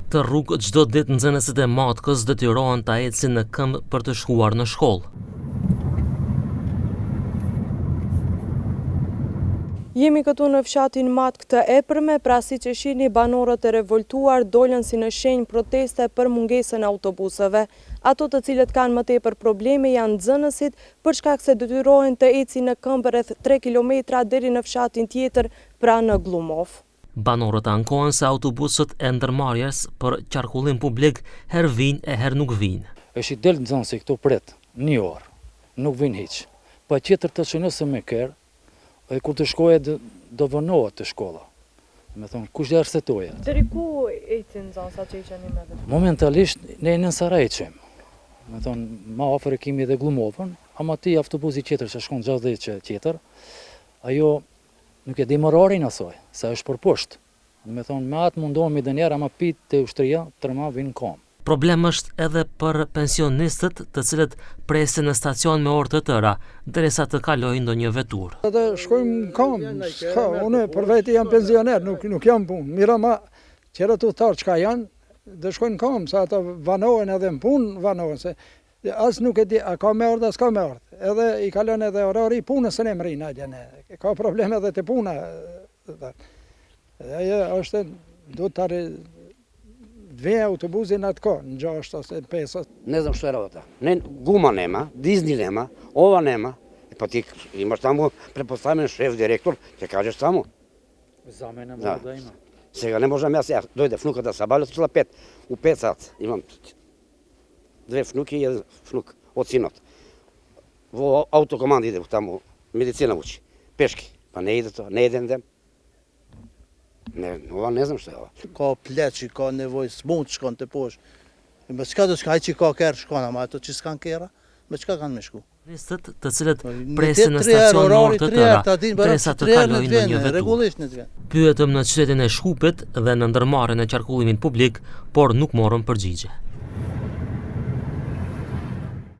Këtë rrugë çdo ditë nxënësit e Matkës detyrohen ta ecin në këmbë për të shkuar në shkollë. Jemi këtu në fshatin Matkë të Epërme, pra siç e shihni banorët e revoltuar dolën si në shenjë proteste për mungesën e autobusëve. Ato të cilët kanë më tepër probleme janë nxënësit për shkak se detyrohen të ecin në këmbë rreth 3 kilometra deri në fshatin tjetër, pra në Gllumovë. Banorët ankohen se autobusët e ndërmarrjes për qarkullim publik herë vijnë e herë nuk vijnë. Është i del nxënësi këtu pret një orë, nuk vijnë hiç. Patjetër të që nëse me kerr, dhe kur të shkoje do vonohet te shkolla. Me thonë, kush do arsyetoje? Deri ku ecin nxënësat që i çoni me veturë? Momentalisht ne në Saraj çojmë. Me thonë, ma afër e kemi edhe Gllumovën, ama ti autobusi tjetër që shkon 60 që tjetër, ajo Nuk e dim orarin asaj, se është për poshtë. Do me thonë, me atë mundohemi ndonjëherë, ama pi te ushtria, trëma vinë n'kamë. Problem është edhe për pensionistët, të cilët presin në stacion me orë të tëra, derisa të kalojë ndonjë veturë. Edhe shkojmë në kamë, s'ka, unë për veti jam pensioner, nuk, nuk jam punë. Mirë ama, tjerët udhëtarë çka janë, dhe shkojnë në kamë, se ata vanohen edhe në punë, vanohen, se As nuk e di, a ka me ardhë, a s'ka me ardhë. Edhe i kalon edhe orari i punës së ne mrrin atje ne. Ka problem edhe te puna. Dhe ajo është, duhet të arri, të vijë autobusi në atë kohë, në 6 ose në 5. Ne znam što je rabota. Ne, guma nema, dizni nema, ova nema. E pa ti imaš tamo, pretpostavljam, šef, direktor, će kažeš tamo. Zamena mora da ima. Сега ne možem ja, ja dojde внуката sa obavlja, otišla pet, u 5 sat. Imam две внуки и еден внук од синот. Во автокоманда иде таму, медицина учи, пешки. Па не иде тоа, не еден ден. Не, ова не знам што е ова. Ka pleq, ka nevojë, s'mund të shkon të poshtë. Me çka do shkon, ai që ka kerr shkon, ama ato që s'kan kerra, me çka kanë me shku? Nistët, të cilët presin në stacion në orë të tëra, derisa të kalojë ndonjë veturë. Pyetëm në qytetin e Shkupit dhe në ndërmarrjen e qarkullimit publik, por nuk morëm përgjigje.